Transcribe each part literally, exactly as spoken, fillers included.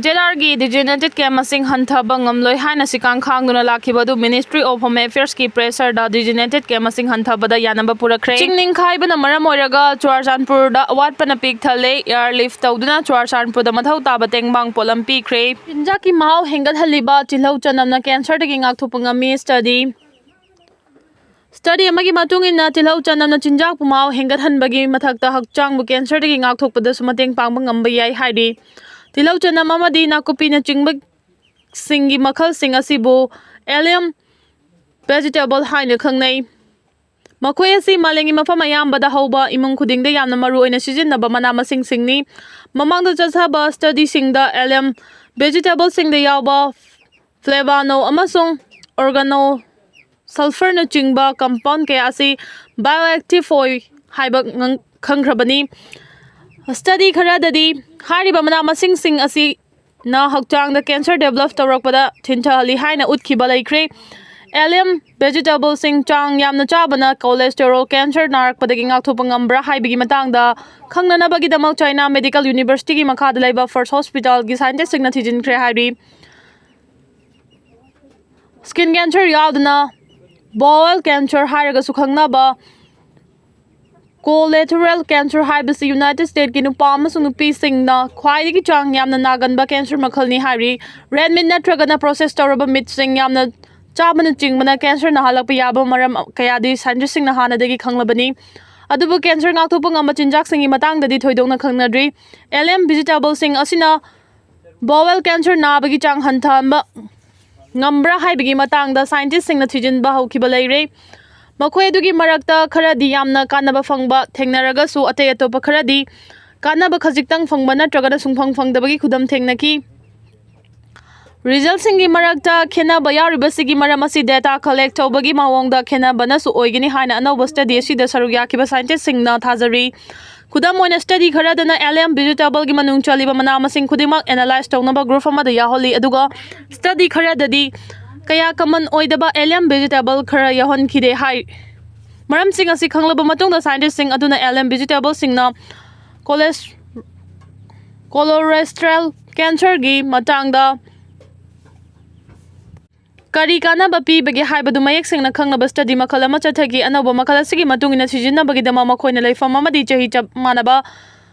ꯖꯦꯂꯥꯔꯒꯤ ꯗꯤꯖꯤꯅꯦꯇꯦꯠ ꯀꯦꯝ ꯃꯁꯤꯡ ꯍꯟꯊꯕ ꯉꯝꯂꯣꯏ ꯍꯥꯏꯅ ꯁꯤꯀꯥꯡ ꯈꯥꯡꯗꯨꯅ ꯂꯥꯛꯈꯤꯕ ꯑꯗꯨ ꯃꯤꯅꯤꯁꯇ꯭ꯔꯤ ꯑꯣꯐ ꯍꯣꯝ ꯑꯦꯐꯤꯌꯔꯁꯀꯤ ꯄ꯭ꯔꯦꯁꯔꯗ ꯗꯤꯖꯤꯅꯦꯇꯦꯠ ꯀꯦꯝ ꯃꯁꯤꯡ ꯍꯟꯊꯕꯗ ꯌꯥꯅꯕ ꯄꯨꯔꯛꯈ꯭ꯔꯦ꯫ ꯆꯤꯡ ꯅꯤꯡꯈꯥꯏꯕꯅ ꯃꯔꯝ ꯑꯣꯏꯔꯒ ꯆꯨꯔꯥꯆꯥꯟꯄꯨꯔꯗ ꯑꯋꯥꯠꯄꯅ ꯄꯤꯛ ꯊꯜꯂꯦ꯫ ꯑꯦꯌꯔ ꯂꯤꯐ ꯇꯧꯗꯨꯅ ꯆꯨꯔꯥꯆꯥꯟꯄꯨꯔꯗ ꯃꯊꯧ ꯇꯥꯕ ꯇꯦꯡꯕꯥꯡ ꯄꯣꯠꯂꯝ ꯄꯤꯈ꯭ꯔꯦ꯫ ꯆꯤꯟꯖꯥꯛꯀꯤ ꯃꯍꯥꯎ ꯍꯦꯟꯒꯠꯍꯜꯂꯤꯕ ꯇꯤꯜꯍꯧ ꯆꯅꯝꯅ ꯀꯦꯟꯁꯔꯗꯒꯤ ꯉꯥꯛꯊꯣꯛꯄ ꯉꯝꯃꯤ꯫ ꯁ꯭ꯇꯗꯤ ꯁ꯭ꯇꯗꯤ ꯑꯃꯒꯤ ꯃꯇꯨꯡ ꯏꯟꯅ, ꯇꯤꯜꯍꯧ ꯆꯅꯝꯅ ꯆꯤꯟꯖꯥꯛꯄꯨ ꯃꯍꯥꯎ ꯍꯦꯟꯒꯠꯍꯟꯕꯒꯤ ꯃꯊꯛꯇ ꯍꯛꯆꯥꯡꯕꯨ ꯀꯦꯟꯁꯔꯗꯒꯤ ꯉꯥꯛꯊꯣꯛꯄꯗꯁꯨ ꯃꯇꯦꯡ ꯄꯥꯡꯕ ꯉꯝꯕ ꯌꯥꯏ ꯍꯥꯏꯔꯤ꯫ ꯇꯤꯜꯍꯧ ꯆꯅꯝ ꯑꯃꯗꯤ ꯅꯥꯀꯨꯞꯄꯤꯅꯆꯤꯡꯕꯁꯤꯡꯒꯤ ꯃꯈꯜꯁꯤꯡ ꯑꯁꯤꯕꯨ ꯑꯦꯂꯤꯌꯝ ꯚꯦꯖꯤꯇꯦꯕꯜ ꯍꯥꯏꯅ ꯈꯪꯅꯩ꯫ ꯃꯈꯣꯏ ꯑꯁꯤ ꯃꯥꯂꯦꯝꯒꯤ ꯃꯐꯝ ꯑꯌꯥꯝꯕꯗ ꯍꯧꯕ, ꯏꯃꯨꯡ ꯈꯨꯗꯤꯡꯗ ꯌꯥꯝꯅ ꯃꯔꯨ ꯑꯣꯏꯅ ꯁꯤꯖꯤꯟꯅꯕ ꯃꯅꯥ ꯃꯁꯤꯡꯁꯤꯡꯅꯤ꯫ ꯃꯃꯥꯡꯗ ꯆꯠꯊꯕ ꯁ꯭ꯇꯗꯤꯁꯤꯡꯗ ꯑꯦꯂꯤꯌꯝ ꯚꯦꯖꯤꯇꯦꯕꯜꯁꯤꯡꯗ ꯌꯥꯎꯕ ꯐ꯭ꯂꯦꯚꯥꯅꯣ ꯑꯃꯁꯨꯡ ꯑꯣꯔꯒꯥꯅꯣ ꯁꯜꯐꯔꯅꯆꯤꯡꯕ ꯀꯝꯄꯥꯎꯟ ꯀꯌꯥ ꯑꯁꯤ ꯕꯥꯏꯑꯣꯑꯦꯛꯇꯤꯚ ꯑꯣꯏ ꯍꯥꯏꯕ ꯉꯪ-, ꯈꯪꯈ꯭ꯔꯕꯅꯤ꯫ ꯁ꯭ꯇꯗꯤ ꯈꯔꯗꯗꯤ ꯍꯥꯏꯔꯤꯕ ꯃꯅꯥ ꯃꯁꯤꯡꯁꯤꯡ ꯑꯁꯤꯅ ꯍꯛꯆꯥꯡꯗ ꯀꯦꯟꯁꯔ ꯗꯦꯚꯂꯞ ꯇꯧꯔꯛꯄꯗ ꯊꯤꯟꯊꯍꯜꯂꯤ ꯍꯥꯏꯅ ꯎꯠꯈꯤꯕ ꯂꯩꯈ꯭ꯔꯦ꯫ ꯑꯦꯂꯤꯌꯝ ꯚꯦꯖꯤꯇꯦꯕꯜꯁꯤꯡ ꯆꯥꯡ ꯌꯥꯝꯅ ꯆꯥꯕꯅ ꯀꯣꯂꯦꯁꯇꯦꯔꯣꯜ ꯀꯦꯟꯁꯔ ꯅꯥꯔꯛꯄꯗꯒꯤ ꯉꯥꯛꯊꯣꯛꯄ ꯉꯝꯕ꯭ꯔꯥ ꯍꯥꯏꯕꯒꯤ ꯃꯇꯥꯡꯗ ꯈꯪꯅꯅꯕꯒꯤꯗꯃꯛ ꯆꯥꯏꯅꯥ ꯃꯦꯗꯤꯀꯦꯜ ꯌꯨꯅꯤꯚꯔꯁꯤꯇꯤꯒꯤ ꯃꯈꯥꯗ ꯂꯩꯕ ꯐꯔꯁ ꯍꯣꯁꯄꯤꯇꯥꯜꯒꯤ ꯁꯥꯏꯟꯇꯤꯁꯁꯤꯡꯅ ꯊꯤꯖꯤꯟꯈ꯭ꯔꯦ ꯍꯥꯏꯔꯤ꯫ ꯁ꯭ꯀꯤꯟ ꯀꯦꯟꯁꯔ ꯌꯥꯎꯗꯅ ꯕꯣꯋꯦꯜ ꯀꯦꯟꯁꯔ ꯍꯥꯏꯔꯒꯁꯨ ꯈꯪꯅꯕ ꯀꯣꯂꯦꯇꯔꯦꯜ ꯀꯦꯟꯁꯔ ꯍꯥꯏꯕꯁꯤ ꯌꯨꯅꯥꯏꯇꯦꯗ ꯁ꯭ꯇꯦꯠꯀꯤ ꯅꯨꯄꯥ ꯑꯃꯁꯨꯡ ꯅꯨꯄꯤꯁꯤꯡꯅ ꯈ꯭ꯋꯥꯏꯗꯒꯤ ꯆꯥꯡ ꯌꯥꯝꯅ ꯅꯥꯒꯟꯕ ꯀꯦꯟꯁꯔ ꯃꯈꯜꯅꯤ ꯍꯥꯏꯔꯤ꯫ ꯔꯦꯗ ꯃꯤꯠ ꯅꯠꯇ꯭ꯔꯒꯅ ꯄ꯭ꯔꯣꯁꯦꯁ ꯇꯧꯔꯕ ꯃꯤꯠꯁꯤꯡ ꯌꯥꯝꯅ ꯆꯥꯕꯅꯆꯤꯡꯕꯅ ꯀꯦꯟꯁꯔ ꯅꯥꯍꯜꯂꯛꯄ ꯌꯥꯕ ꯃꯔꯝ ꯀꯌꯥꯗꯤ ꯁꯥꯏꯟꯇꯤꯁꯁꯤꯡꯅ ꯍꯥꯟꯅꯗꯒꯤ ꯈꯪꯂꯕꯅꯤ꯫ ꯑꯗꯨꯕꯨ ꯀꯦꯟꯁꯔ ꯉꯥꯛꯊꯣꯛꯄ ꯉꯝꯕ ꯆꯤꯟꯖꯥꯛꯁꯤꯡꯒꯤ ꯃꯇꯥꯡꯗꯗꯤ ꯊꯣꯏꯗꯣꯛꯅ ꯈꯪꯅꯗ꯭ꯔꯤ꯫ ꯑꯦꯂꯤꯌꯝ ꯚꯦꯖꯤꯇꯦꯕꯜꯁꯤꯡ ꯑꯁꯤꯅ ꯕꯣꯋꯦꯜ ꯀꯦꯟꯁꯔ ꯅꯥꯕꯒꯤ ꯆꯥꯡ ꯍꯟꯊꯍꯟꯕ ꯉꯝꯕ꯭ꯔꯥ ꯍꯥꯏꯕꯒꯤ ꯃꯇꯥꯡꯗ ꯁꯥꯏꯟꯇꯤꯁꯁꯤꯡꯅ ꯊꯤꯖꯤꯟꯕ ꯍꯧꯈꯤꯕ ꯂꯩꯔꯦ꯫ ꯃꯈꯣꯏ ꯑꯗꯨꯒꯤ ꯃꯔꯛꯇ ꯈꯔꯗꯤ ꯌꯥꯝꯅ ꯀꯥꯟꯅꯕ ꯐꯪꯕ ꯊꯦꯡꯅꯔꯒꯁꯨ, ꯑꯇꯩ ꯑꯇꯣꯞꯄ ꯈꯔꯗꯤ ꯀꯥꯟꯅꯕ ꯈꯖꯤꯛꯇꯪ ꯐꯪꯕ ꯅꯠꯇ꯭ꯔꯒꯅ ꯁꯨꯡꯐꯪ ꯐꯪꯗꯕꯒꯤ ꯈꯨꯗꯝ ꯊꯦꯡꯅꯈꯤ꯫ ꯔꯤꯖꯜꯁꯤꯡꯒꯤ ꯃꯔꯛꯇ ꯈꯦꯠꯅꯕ ꯌꯥꯎꯔꯤꯕꯁꯤꯒꯤ ꯃꯔꯝ ꯑꯁꯤ ꯗꯦꯇꯥ ꯀꯂꯦꯛ ꯇꯧꯕꯒꯤ ꯃꯑꯣꯡꯗ ꯈꯦꯠꯅꯕꯅꯁꯨ ꯑꯣꯏꯒꯅꯤ ꯍꯥꯏꯅ ꯑꯅꯧꯕ ꯁ꯭ꯇꯗꯤ ꯑꯁꯤꯗ ꯁꯔꯨꯛ ꯌꯥꯈꯤꯕ ꯁꯥꯏꯟꯇꯤꯁꯁꯤꯡꯅ ꯊꯥꯖꯔꯤ꯫ ꯈꯨꯗꯝ ꯑꯣꯏꯅ, ꯁ꯭ꯇꯗꯤ ꯈꯔꯗꯅ ꯑꯦꯂꯤꯌꯝ ꯚꯦꯖꯤꯇꯦꯕꯜꯒꯤ ꯃꯅꯨꯡ ꯆꯜꯂꯤꯕ ꯃꯅꯥ ꯃꯁꯤꯡ ꯈꯨꯗꯤꯡꯃꯛ ꯑꯦꯅꯥꯂꯥꯏꯖ ꯇꯧꯅꯕ ꯒ꯭ꯔꯨꯞ ꯑꯃꯗ ꯌꯥꯎꯍꯜꯂꯤ, ꯑꯗꯨꯒ ꯁ꯭ꯇꯗꯤ ꯈꯔꯗꯗꯤ ꯀꯌꯥ ꯀꯃꯟ ꯑꯣꯏꯗꯕ ꯑꯦꯂꯤꯌꯝ ꯚꯦꯖꯤꯇꯦꯕꯜ ꯈꯔ ꯌꯥꯎꯍꯟꯈꯤꯗꯦ ꯍꯥꯏ꯫ ꯃꯔꯝꯁꯤꯡ ꯑꯁꯤ ꯈꯪꯂꯕ ꯃꯇꯨꯡꯗ, ꯁꯥꯏꯟꯇꯤꯁꯁꯤꯡ ꯑꯗꯨꯅ ꯑꯦꯂꯤꯌꯝ ꯚꯦꯖꯤꯇꯦꯕꯜꯁꯤꯡꯅ ꯀꯣꯂꯦꯁ-, ꯀꯣꯂꯣꯔꯦꯁꯇ꯭ꯔꯦꯜ ꯀꯦꯟꯁꯔꯒꯤ ꯃꯇꯥꯡꯗ ꯀꯔꯤ ꯀꯥꯟꯅꯕ ꯄꯤꯕꯒꯦ ꯍꯥꯏꯕꯗꯨ ꯃꯌꯦꯛ ꯁꯦꯡꯅ ꯈꯪꯅꯕ ꯁ꯭ꯇꯗꯤ ꯃꯈꯜ ꯑꯃ ꯆꯠꯊꯈꯤ꯫ ꯑꯅꯧꯕ ꯃꯈꯜ ꯑꯁꯤꯒꯤ ꯃꯇꯨꯡ ꯏꯟꯅ ꯁꯤꯖꯤꯟꯅꯕꯒꯤꯗꯃꯛ ꯃꯈꯣꯏꯅ ꯂꯩꯐꯝ ꯑꯃꯗꯤ ꯆꯍꯤ ꯆꯞ ꯃꯥꯟꯅꯕ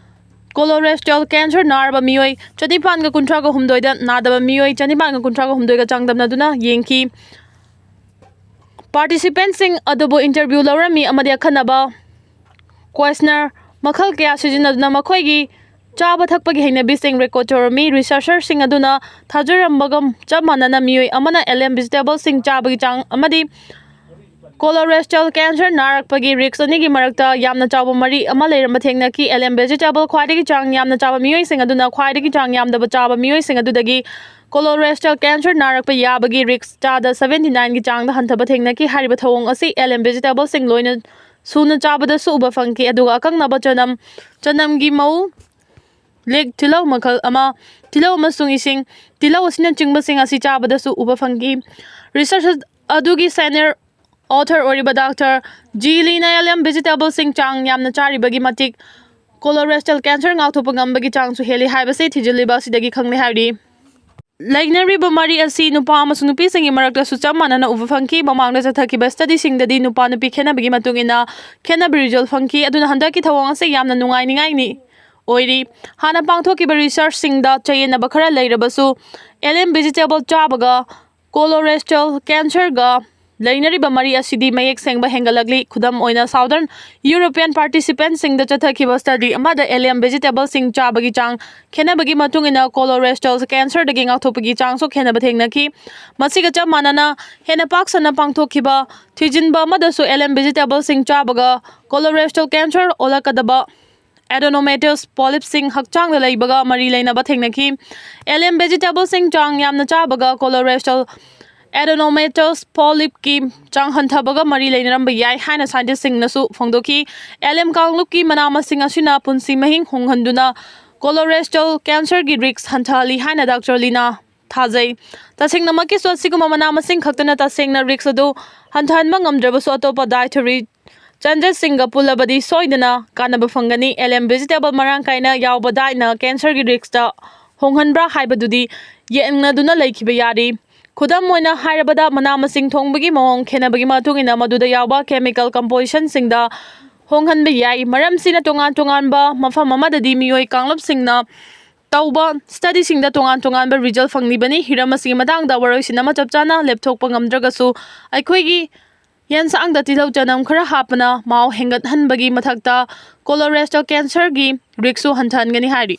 ꯀꯣꯂꯣꯔꯦꯁꯇ꯭ꯔꯦꯜ ꯀꯦꯟꯁꯔ ꯅꯥꯔꯕ ꯃꯤꯑꯣꯏ ꯆꯅꯤꯄꯥꯟꯒ ꯀꯨꯟꯊ꯭ꯔꯥꯒ ꯍꯨꯝꯗꯣꯏꯗ ꯅꯥꯗꯕ ꯃꯤꯑꯣꯏ ꯆꯅꯤꯄꯥꯟꯒ ꯀꯨꯟꯊ꯭ꯔꯥꯒ ꯍꯨꯝꯗꯣꯏꯒ ꯆꯥꯡꯗꯝꯅꯗꯨꯅ ꯌꯦꯡꯈꯤ꯫ ꯄꯥꯔꯇꯤꯁꯤꯄꯦꯟꯁꯤꯡ ꯑꯗꯨꯕꯨ ꯏꯟꯇꯔꯚ꯭ꯌꯨ ꯂꯧꯔꯝꯃꯤ ꯑꯃꯗꯤ ꯑꯈꯟꯅꯕ ꯀ꯭ꯋꯦꯁꯅꯔ ꯃꯈꯜ ꯀꯌꯥ ꯁꯤꯖꯤꯟꯅꯗꯨꯅ ꯃꯈꯣꯏꯒꯤ ꯆꯥꯕ ꯊꯛꯄꯒꯤ ꯍꯩꯅꯕꯤꯁꯤꯡ ꯔꯦꯀꯣꯔꯗ ꯇꯧꯔꯝꯃꯤ꯫ ꯔꯤꯁꯔꯆꯔꯁꯤꯡ ꯑꯗꯨꯅ ꯊꯥꯖꯔꯝꯕꯒ ꯆꯞ ꯃꯥꯟꯅꯅ ꯃꯤꯑꯣꯏ ꯑꯃꯅ ꯑꯦꯜ ꯑꯦꯝ ꯚꯦꯖꯤꯇꯦꯕꯜꯁꯤꯡ ꯆꯥꯕꯒꯤ ꯆꯥꯡ ꯑꯃꯗꯤ ꯀꯣꯂꯣꯔꯦꯁꯇ꯭ꯔꯦꯜ ꯀꯦꯟꯁꯔ ꯅꯥꯔꯛꯄꯒꯤ ꯔꯤꯁ꯭ꯛ ꯑꯅꯤꯒꯤ ꯃꯔꯛꯇ ꯌꯥꯝꯅ ꯆꯥꯎꯕ ꯃꯔꯤ ꯑꯃ ꯂꯩꯔꯝꯕ ꯊꯦꯡꯅꯈꯤ꯫ ꯑꯦꯜ ꯑꯦꯝ ꯚꯦꯖꯤꯇꯦꯕꯜ ꯈ꯭ꯋꯥꯏꯗꯒꯤ ꯆꯥꯡ ꯌꯥꯝꯅ ꯆꯥꯕ ꯃꯤꯑꯣꯏꯁꯤꯡ ꯑꯗꯨꯅ ꯈ꯭ꯋꯥꯏꯗꯒꯤ ꯆꯥꯡ ꯌꯥꯝꯗꯕ ꯆꯥꯕ ꯃꯤꯑꯣꯏꯁꯤꯡ ꯑꯗꯨꯗꯒꯤ ꯀꯣꯂꯣꯔꯦꯁꯇ꯭ꯔꯦꯜ ꯀꯦꯟꯁꯔ ꯅꯥꯔꯛꯄ ꯌꯥꯕꯒꯤ ꯔꯤꯁ꯭ꯛ ꯆꯥꯗ ꯁꯕꯦꯟꯇꯤ ꯅꯥꯏꯟꯒꯤ ꯆꯥꯡꯗ ꯍꯟꯊꯕ ꯊꯦꯡꯅꯈꯤ꯫ ꯍꯥꯏꯔꯤꯕ ꯊꯧꯑꯣꯡ ꯑꯁꯤ ꯑꯦꯜ ꯑꯦꯝ ꯚꯦꯖꯤꯇꯦꯕꯜꯁꯤꯡ ꯂꯣꯏꯅ ꯁꯨꯅ ꯆꯥꯕꯗꯁꯨ ꯎꯕ ꯐꯪꯈꯤ, ꯑꯗꯨꯒ ꯑꯀꯪꯅꯕ ꯆꯅꯝ, ꯆꯅꯝꯒꯤ ꯃꯎ, ꯂꯤꯛ ꯇꯤꯜꯍꯧ ꯃꯈꯜ ꯑꯃ, ꯇꯤꯜꯍꯧ ꯑꯃꯁꯨꯡ ꯏꯁꯤꯡ, ꯇꯤꯜꯍꯧ ꯑꯁꯤꯅꯆꯤꯡꯕꯁꯤꯡ ꯑꯁꯤ ꯆꯥꯕꯗꯁꯨ ꯎꯕ ꯐꯪꯈꯤ꯫ ꯔꯤꯁꯔꯆ ꯑꯗꯨꯒꯤ ꯁꯦꯅꯤꯌꯔ ꯑꯣꯊꯔ ꯑꯣꯏꯔꯤꯕ ꯗꯥꯛꯇꯔ ꯖꯤ ꯂꯤꯅ ꯑꯦꯜ ꯑꯦꯝ ꯚꯦꯖꯤꯇꯦꯕꯜꯁꯤꯡ ꯆꯥꯡ ꯌꯥꯝꯅ ꯆꯥꯔꯤꯕꯒꯤ ꯃꯇꯤꯛ ꯀꯣꯂꯣꯔꯦꯁꯇ꯭ꯔꯦꯜ ꯀꯦꯟꯁꯔ ꯉꯥꯛꯊꯣꯛꯄ ꯉꯝꯕꯒꯤ ꯆꯥꯡꯁꯨ ꯍꯦꯜꯂꯤ ꯍꯥꯏꯕꯁꯤ ꯊꯤꯖꯤꯜꯂꯤꯕ ꯑꯁꯤꯗꯒꯤ ꯈꯪꯂꯦ ꯍꯥꯏꯔꯤ꯫ ꯂꯩꯅꯔꯤꯕ ꯃꯔꯤ ꯑꯁꯤ ꯅꯨꯄꯥ ꯑꯃꯁꯨꯡ ꯅꯨꯄꯤꯁꯤꯡꯒꯤ ꯃꯔꯛꯇꯁꯨ ꯆꯞ ꯃꯥꯟꯅꯅ ꯎꯕ ꯐꯪꯈꯤ꯫ ꯃꯃꯥꯡꯗ ꯆꯠꯊꯈꯤꯕ ꯁ꯭ꯇꯗꯤꯁꯤꯡꯗꯗꯤ ꯅꯨꯄꯥ ꯅꯨꯄꯤ ꯈꯦꯠꯅꯕꯒꯤ ꯃꯇꯨꯡ ꯏꯟꯅ ꯈꯦꯠꯅꯕ ꯔꯤꯖꯜ ꯐꯪꯈꯤ, ꯑꯗꯨꯅ ꯍꯟꯗꯛꯀꯤ ꯊꯧꯑꯣꯡ ꯑꯁꯤ ꯌꯥꯝꯅ ꯅꯨꯡꯉꯥꯏꯅꯤꯡꯉꯥꯏꯅꯤ ꯑꯣꯏꯔꯤ꯫ ꯍꯥꯟꯅ ꯄꯥꯡꯊꯣꯛꯈꯤꯕ ꯔꯤꯁꯔꯆꯁꯤꯡꯗ ꯆꯌꯦꯠꯅꯕ ꯈꯔ ꯂꯩꯔꯕꯁꯨ, ꯑꯦꯜ ꯑꯦꯝ ꯚꯦꯖꯤꯇꯦꯕꯜ ꯆꯥꯕꯒ ꯀꯣꯂꯣꯔꯦꯁꯇ꯭ꯔꯦꯜ ꯀꯦꯟꯁꯔꯒ ꯂꯩꯅꯔꯤꯕ ꯃꯔꯤ ꯑꯁꯤꯗꯤ ꯃꯌꯦꯛ ꯁꯦꯡꯕ ꯍꯦꯟꯒꯠꯂꯛꯂꯤ꯫ ꯈꯨꯗꯝ ꯑꯣꯏꯅ, ꯁꯥꯎꯗꯔꯟ ꯌꯨꯔꯣꯄꯤꯌꯟ ꯄꯥꯔꯇꯤꯁꯤꯄꯦꯟꯁꯤꯡꯗ ꯆꯠꯊꯈꯤꯕ ꯁ꯭ꯇꯗꯤ ꯑꯃꯗ ꯑꯦꯜ ꯑꯦꯝ ꯚꯦꯖꯤꯇꯦꯕꯜꯁꯤꯡ ꯆꯥꯕꯒꯤ ꯆꯥꯡ ꯈꯦꯠꯅꯕꯒꯤ ꯃꯇꯨꯡ ꯏꯟꯅ ꯀꯣꯂꯣꯔꯦꯁꯇ꯭ꯔꯦꯜ ꯀꯦꯟꯁꯔꯗꯒꯤ ꯉꯥꯛꯊꯣꯛꯄꯒꯤ ꯆꯥꯡꯁꯨ ꯈꯦꯠꯅꯕ ꯊꯦꯡꯅꯈꯤ꯫ ꯃꯁꯤꯒ ꯆꯞ ꯃꯥꯟꯅꯅ, ꯍꯦꯟꯅ ꯄꯥꯛ ꯁꯟꯅ ꯄꯥꯡꯊꯣꯛꯈꯤꯕ ꯊꯤꯖꯤꯟꯕ ꯑꯃꯗꯁꯨ ꯑꯦꯜ ꯑꯦꯝ ꯚꯦꯖꯤꯇꯦꯕꯜꯁꯤꯡ ꯆꯥꯕꯒ ꯀꯣꯂꯣꯔꯦꯁꯇ꯭ꯔꯦꯜ ꯀꯦꯟꯁꯔ ꯑꯣꯜꯂꯛꯀꯗꯕ ꯑꯦꯗꯦꯅꯣꯃꯦꯇꯁ ꯄꯣꯂꯤꯞꯁꯤꯡ ꯍꯛꯆꯥꯡꯗ ꯂꯩꯕꯒ ꯃꯔꯤ ꯂꯩꯅꯕ ꯊꯦꯡꯅꯈꯤ꯫ ꯑꯦꯜ ꯑꯦꯝ ꯚꯦꯖꯤꯇꯦꯕꯜꯁꯤꯡ ꯆꯥꯡ ꯌꯥꯝꯅ ꯆꯥꯕꯒ ꯀꯣꯂꯣꯔꯦꯁꯇ꯭ꯔꯦꯜ ꯑꯦꯗꯦꯅꯣꯃꯦꯇꯁ ꯄꯣꯂꯤꯞꯀꯤ ꯆꯥꯡ ꯍꯟꯊꯕꯒ ꯃꯔꯤ ꯂꯩꯅꯔꯝꯕ ꯌꯥꯏ ꯍꯥꯏꯅ ꯁꯥꯏꯟꯇꯤꯁꯁꯤꯡꯅꯁꯨ ꯐꯣꯡꯗꯣꯛꯈꯤ꯫ ꯑꯦꯜ ꯑꯦꯝ ꯀꯥꯡꯂꯨꯞꯀꯤ ꯃꯅꯥ ꯃꯁꯤꯡ ꯑꯁꯤꯅ ꯄꯨꯟꯁꯤ ꯃꯍꯤꯡ ꯍꯣꯡꯍꯟꯗꯨꯅ ꯀꯣꯂꯣꯔꯦꯁꯇ꯭ꯔꯦꯜ ꯀꯦꯟꯁꯔꯒꯤ ꯔꯤꯁ꯭ꯛ ꯍꯟꯊꯍꯜꯂꯤ ꯍꯥꯏꯅ ꯗꯥꯛꯇꯔ ꯂꯤꯅ ꯊꯥꯖꯩ꯫ ꯇꯁꯦꯡꯅꯃꯛꯀꯤꯁꯨ ꯑꯁꯤꯒꯨꯝꯕ ꯃꯅꯥ ꯃꯁꯤꯡ ꯈꯛꯇꯅ ꯇꯁꯦꯡꯅ ꯔꯤꯁ꯭ꯛ ꯑꯗꯨ ꯍꯟꯊꯍꯟꯕ ꯉꯝꯗ꯭ꯔꯕꯁꯨ, ꯑꯇꯣꯞꯄ ꯗꯥꯏꯇꯔꯤ ꯆꯦꯟꯖꯦꯁꯁꯤꯡꯒ ꯄꯨꯜꯂꯕꯗꯤ ꯁꯣꯏꯗꯅ ꯀꯥꯟꯅꯕ ꯐꯪꯒꯅꯤ꯫ ꯑꯦꯜ ꯑꯦꯝ ꯚꯦꯖꯤꯇꯦꯕꯜ ꯃꯔꯥꯡ ꯀꯥꯏꯅ ꯌꯥꯎꯕ ꯗꯥꯏꯠꯅ ꯀꯦꯟꯁꯔꯒꯤ ꯔꯤꯁ꯭ꯛꯇ ꯍꯣꯡꯍꯟꯕ꯭ꯔꯥ ꯍꯥꯏꯕꯗꯨꯗꯤ ꯌꯦꯡꯅꯗꯨꯅ ꯂꯩꯈꯤꯕ ꯌꯥꯔꯤ꯫ ꯈꯨꯗꯝ ꯑꯣꯏꯅ ꯍꯥꯏꯔꯕꯗ, ꯃꯅꯥ ꯃꯁꯤꯡ ꯊꯣꯡꯕꯒꯤ ꯃꯑꯣꯡ ꯈꯦꯠꯅꯕꯒꯤ ꯃꯇꯨꯡ ꯏꯟꯅ ꯃꯗꯨꯗ ꯌꯥꯎꯕ chemical compositionꯁꯤꯡꯗ ꯍꯣꯡꯍꯟꯕ ꯌꯥꯏ꯫ ꯃꯔꯝꯁꯤꯅ ꯇꯣꯉꯥꯟ ꯇꯣꯉꯥꯟꯕ ꯃꯐꯝ ꯑꯃꯗꯗꯤ ꯃꯤꯑꯣꯏ ꯀꯥꯡꯂꯨꯞꯁꯤꯡꯅ ꯇꯧꯕ studyꯁꯤꯡꯗ ꯇꯣꯉꯥꯟ ꯇꯣꯉꯥꯟꯕ result ꯐꯪꯂꯤꯕꯅꯤ꯫ ꯍꯤꯔꯝ ꯑꯁꯤꯒꯤ ꯃꯇꯥꯡꯗ ꯋꯥꯔꯣꯏꯁꯤꯟ ꯑꯃ ꯆꯞ ꯆꯥꯅ ꯂꯦꯞꯊꯣꯛꯄ ꯉꯝꯗ꯭ꯔꯒꯁꯨ, ꯑꯩꯈꯣꯏꯒꯤ ꯌꯦꯟꯁꯥꯡꯗ ꯇꯤꯜꯍꯧ ꯆꯅꯝ ꯈꯔ ꯍꯥꯞꯄꯅ ꯃꯍꯥꯎ ꯍꯦꯟꯒꯠꯍꯟꯕꯒꯤ ꯃꯊꯛꯇ colorectal cancerꯒꯤ riskꯁꯨ ꯍꯟꯊꯍꯟꯒꯅꯤ ꯍꯥꯏꯔꯤ꯫